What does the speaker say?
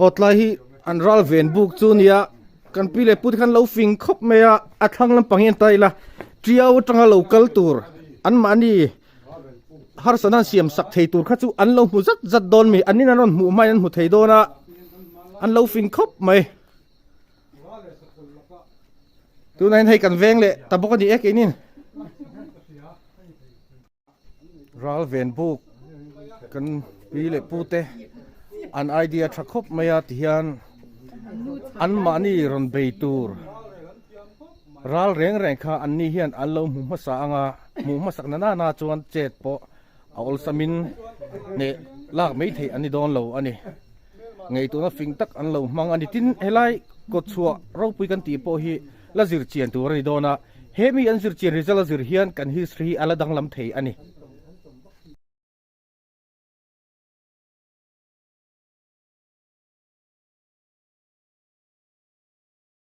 Aw tlai hi an ral ven buk chu nia kan pi leh pu te khan lo fing khawp mai a a thlang lampang hi an ta ila tiau atanga lo kal tur an mahni harsatna an siam sak thei tur kha chu an lo hmu zat zat dawn mi an in an rawn hmuh hmain an hmu thei dawn a an lo fing khawp mai tunah hian hei kan veng leh ta bawk a ni e keinin. Ral ven buk kan pi leh pu te an idea tha khawp mai a tihian an mahni rawn bei tur ral reng reng kha an ni hian an lo hmu hmasa anga hmuh hmasak na nana chuan chet pawh a awlsam in hneh lak mai theih an ni dawn lo a ni ngaihtuahna fing tak an lo hmang a ni tin helai kawtchhuah ropui kan tih pawh hi la zir chian tur a ni dawn a. He mi an zir chian result a zir hian kan history hi a la danglam thei a ni.